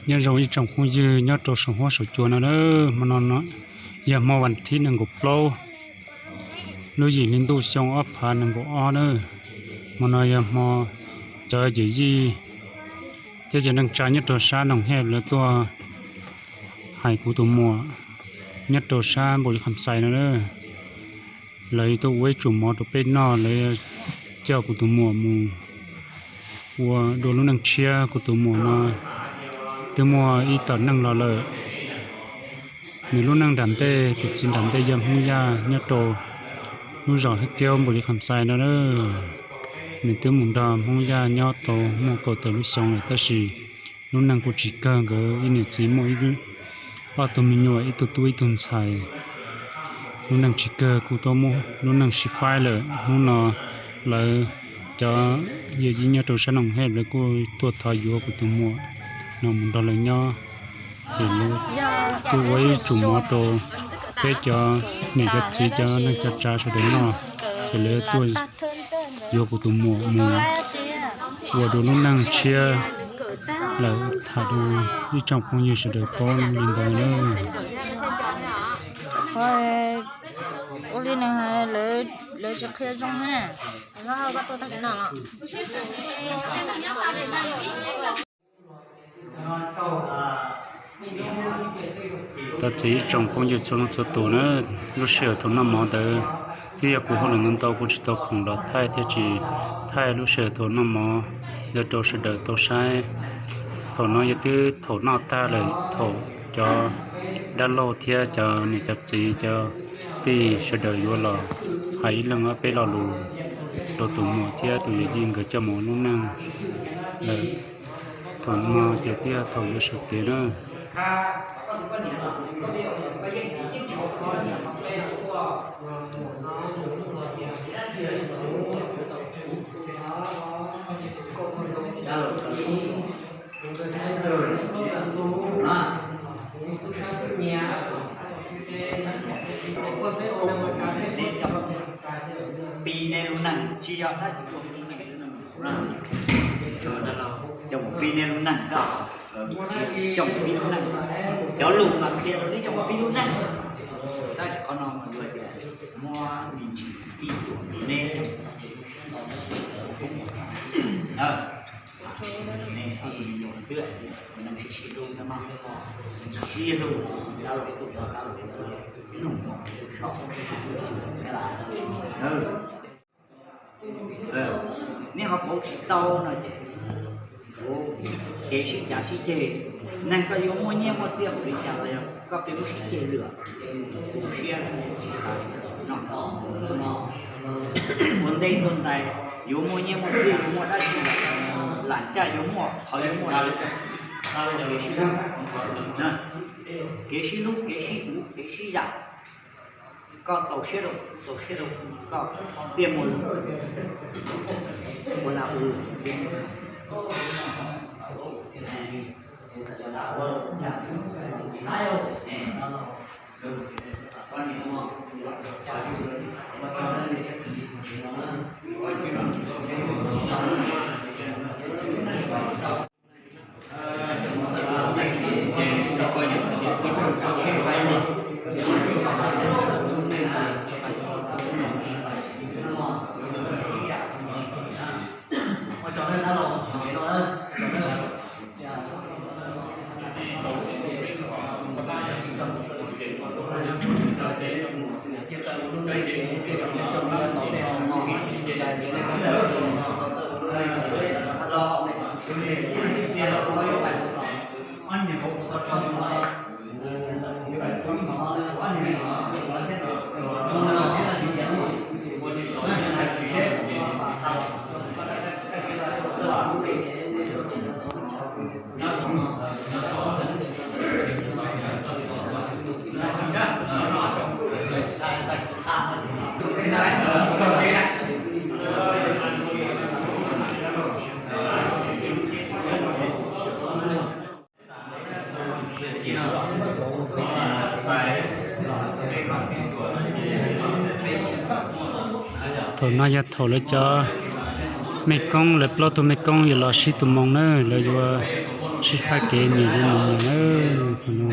Nyob zoo ib tsoom phooj ywg nyob rau saum huab saum cua no na, hmo no yog hmo vas thib nees nkaum plaub, lub yim hli ntuj xyoo ob phav nees nkaum ob na. Hmo no yog hmo cov yawm yij thiab cov neej tsa nyob rau sab Noom Hej lawv tuaj hais kuv tus muam nyob rau sab Npaus Lis Kham Xais no na. Lawv tuaj ua ib tsum mov rau peb noj, lawv coj kuv tus muam mus ua dua lub neej tshiab. Kuv tus muam no twb muaj ib tom neej los lawm. Nws lub neej nram ntej, tus txiv nram ntej yog Hmoob Yaj nyob rau lub zos Hwj Kiab Npaus Lis Kham Xais no na. Nws twb mus nrog Hmoob Yaj nyob tau muaj kaum tawm lub xyoo lawm, tab sis lub neej kuj tsis kawg. Nkawd ib niam txiv muaj ib, ob tug me nyuam, ib tug tub ib tug ntxhais. Lub neej tsis kawg kuj tuaj muaj lub neej sib faib lawm. Hnub no lawv cov yawm yij nyob rau sab Noom Hej lawv kuj tuaj thov yuav kuv tus muam no mus nrog lawv nyob. Ces lawv kuj ua ib tsum mov rau peb cov niam cov txiv cov neej cov tsav sawv daws noj, ces lawv tuaj yuav kuv tus muam mus ua dua lub neej tshiab lawm. Tham rau ib tsoom phooj ywg sawv daws paub li ntawd na. Ua li no lawv tsis qhia zoo na. Thov txim ib tsoom phooj ywg txhua leej txhua tus na, lub sij hawm thaum noj mov ntawd twb yog kuv hauj lwm ntau ntau, kuv tsis tau khoom los thaij thiaj tsis thaij lub sij hawm thaum noj mov rau sawv daws tau saib. Thaum no yog twb thaum noj tag lawm, thaum cov dab laug thiab cov niam cov txiv cov tij sawv daws yuav los hais ib leeg ob peb lo lus rau tus muam thiab tus yawm yij nkawd coj mus ua lub neej lawm. Thaum no ces twb yog thaum yuav sawv kev na. Pib nej lub neej tsis yog dab tsi, ua pib nej lub neej, coj mus pib nej lub neej xwb, coj mus pib lub neej. Cov lus mas qhia rau neb coj mus pib lub neej, tab sis qhov no mas luag tias muab me ntsis pib tuam neb, nej ob tug me nyuam xwb, neeg sib sib hlub, sib hlub, dab laug tus dab laug tus, ib lub hmo so, nej ho pauv tsis tau no ces kev sib cav sib ceg, neeg koj yuav muaj nyiaj muaj txiaj npaum li cas los yog koj pheej muab sib ceg lwm tus siab, tsis xav no. Ua ntej ua ntais, yuav muaj nyiaj muaj txiaj, yuav muaj dab tsi los lam caj yuav muaj, qhov yuav muaj, kev sib hlub, kev sib hlub, kev sib huv, kev sib zam. Koj txaus siab rau, txaus siab rau koj, tiaj muaj lus, ua na ua lus, tiaj muaj lus. Thaum no yog thaum lawv cov Mej koob, lawv plaub tug mej koob yuav los sib tus moo na, lawv yuav sib fab kev nyias yuav mus nyias na. Thaum no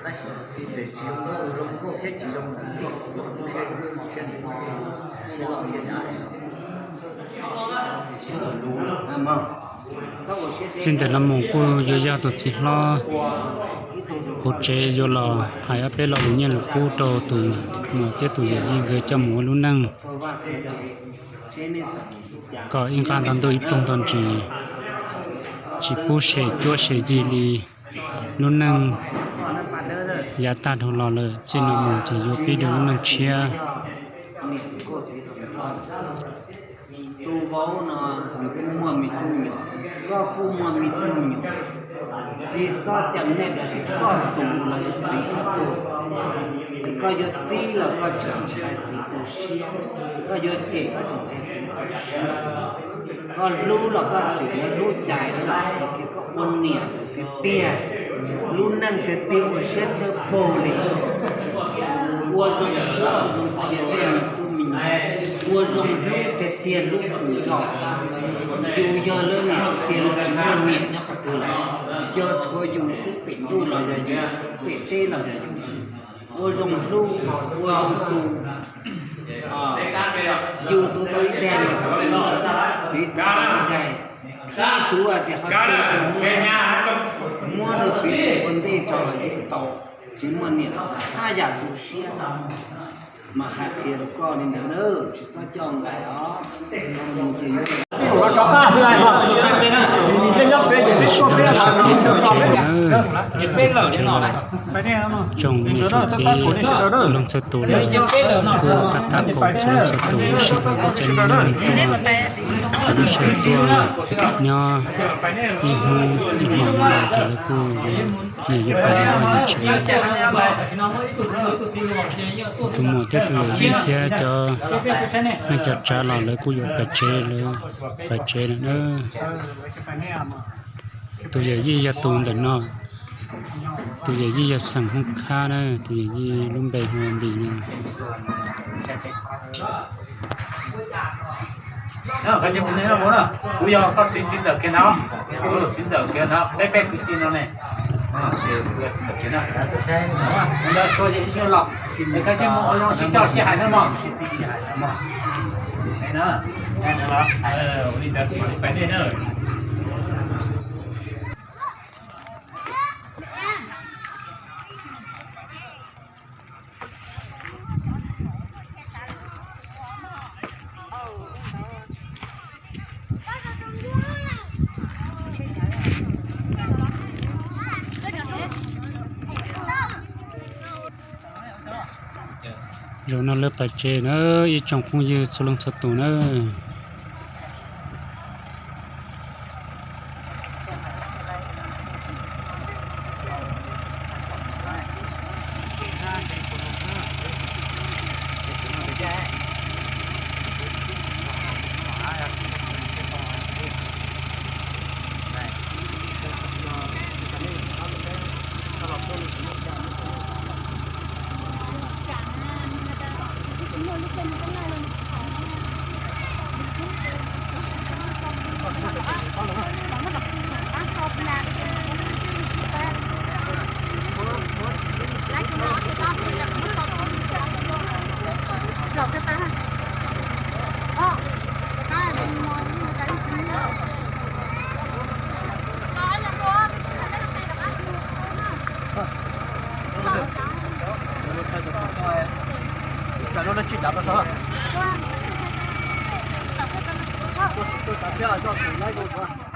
Tab sis txawm tsis zoo nkauj thiab tsis zoo siab, siab loj siab dav. Txij ntawm no mus kuj yuav yog tus txiv hlob hauv tsev yuav los hais ob peb lo lus nyiaj lus kub rau tus muam thiab tus yawm yij nkawd coj mus ua lub neej kom ib nqaj nto ntuj ib ploog nto ntsis, tsis pub sem cuab sem yig li. Lub neej yav tag dhau los lawm, txij no mus ces yuav pib dua lub neej tshiab. Tus vauv no nws kuj muaj me tub me nyuam, koj kuj muaj me tub me nyuam. Tsis txhob cam nej tias koj tus los yog txiv tus tub, es koj yuav txib los koj tseem ntshai txiv tu siab, koj yuav cem koj tseem ntshai txiv tu siab. Koj hlub los koj tseem yuav hlub cais, es koj ua niam tiag tiag, lub neej tiag tiag ua siab dawb paug li. Ua zoo hlub, ua zoo qhia tej me tub me nyuam, ua zoo hlub tiag tiag, hlub tus zog. Yus yog lawv niam tiag tiag los tsis muaj niam nyob qhov twg lawm, yog tshuav yus xwb, pem ntuj los yog yus, pem teb los yog yus. Ua zoo hlub, ua zoo tu. Yus tu tau ib daig los rau txiv tu tau ib daig. Tib xub hais tias ho coj tus muab, muab rau txiv tus ua ntej tso los yeej tau. Tsis muaj niam haj yam tu siab. Mas hais qhia rau koj li ntawd na, tsis txhob coj nqaim os. Tam sim no lawv sawv kev rau tsev lawm na, tam sim no tsev lawm. Tsoom niam tsoom txiv txhua leej txhua tus lawm, kuj tab tab kaum txhua leej txhua tus lub sij hawm lub caij nyoog tuaj, lub sij hawm tuaj nyob ib hnub ib hmos no ces lawv kuj nyias yuav pais nyias vaj nyias tsev. Tus muam thiab tus yawm yij thiab cov neej cov tsav los lawv kuj yuav pais tsev, lawv pais tsev lawm na. Tus yawm yij yog tus ntawm no, tus yawm yij yog xeem Hmoob Khab na, tus yawm yij lub npe hu ua Npis no. Kuv yog koj txiv, txiv ntawm kiag no, txiv ntawm kiag no, peb peb kwv tij no ne. Ntawd tuaj ib nyuag los, es koj cia mus ua zoo sib coj sib hais na mog. Ua li ntawd pais dej na. Zaum no lawv pais tsev na, ib tsoom phooj ywg txhua leej txhua tus na. Lub no tsis tau rau saud. Tuaj tsis tuaj tsav thiab, coj tus laib zoo.